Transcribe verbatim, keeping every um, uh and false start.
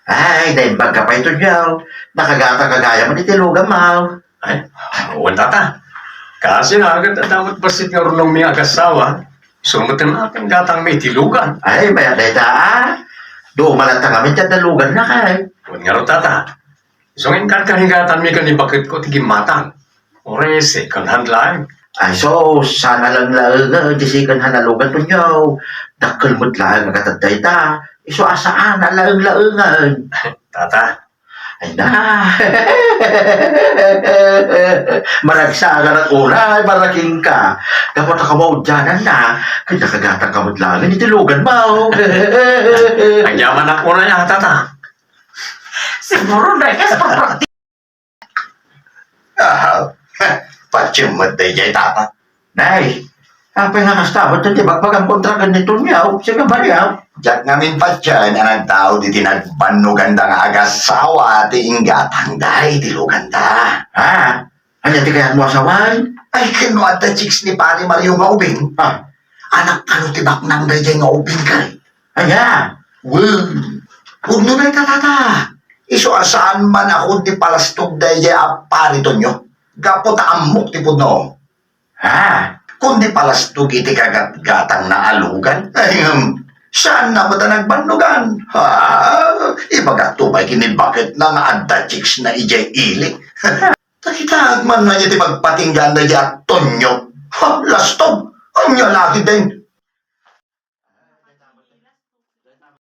Ay, naimbag ka pay, Tonyo. Nakagatang ka gayam iti luganmo. Ay, wen, tata. Kaasi na agad a dapat bassit nga rulongmi nga agassawa. Isu met ti gatangmi iti lugan. Ay, mayat dayta, a. Dumalat ta ngamin ti adda luganna, kay. Wen ngarud, tata. Isu nga inkarigatanmi ken ni baketko ti gimmatang. Uray second hand laeng. Ay, sus, saan a laeng-laengen ti second hand a lugan, Tonyo. Dakkel met laeng a gatad dayta. Isu a saan a laeng-laengen. Tata. Ay na. Maragsaganak unay, maraking ka. Dapat a kamaudiananna, ken nakagatang ka met laeng iti luganmo. Agyamanak unay, a, tata. Siguro, dayta, sa pagpraktik- Ah, patiem met dayjay, tata. Nay, apay nga kasta met ti bagbagam kontra ken ni Tonyo, sika Maria? Diak ngamin patien a nagtaud iti nagbannoganda nga agassawa ti inggatangda iti luganda. Ha? Ania ti kayatmo a sawen? Ay, ken no adda chicks ni Pari Mario nga ubing? Ah. Anak, ano ti baknang dayjay nga ubing, kay? Ania? Wen, pudno dayta, tata. Isu a saan man a kundi palastog dayjay a Pari Tonyo. Gapu ta ammok ti pudno. Ha? Kundi palastog iti kagatgatangna a lugan. Ay, ngem, saan na met a nagbannogan. Ha? Ibagak to pay ken ni baketna nga adda chicks na idiay ili. Ta kitaek man ania ti pagpatinggaan dayjay a Tonyo. Ha, lastog. Ania la ketdin?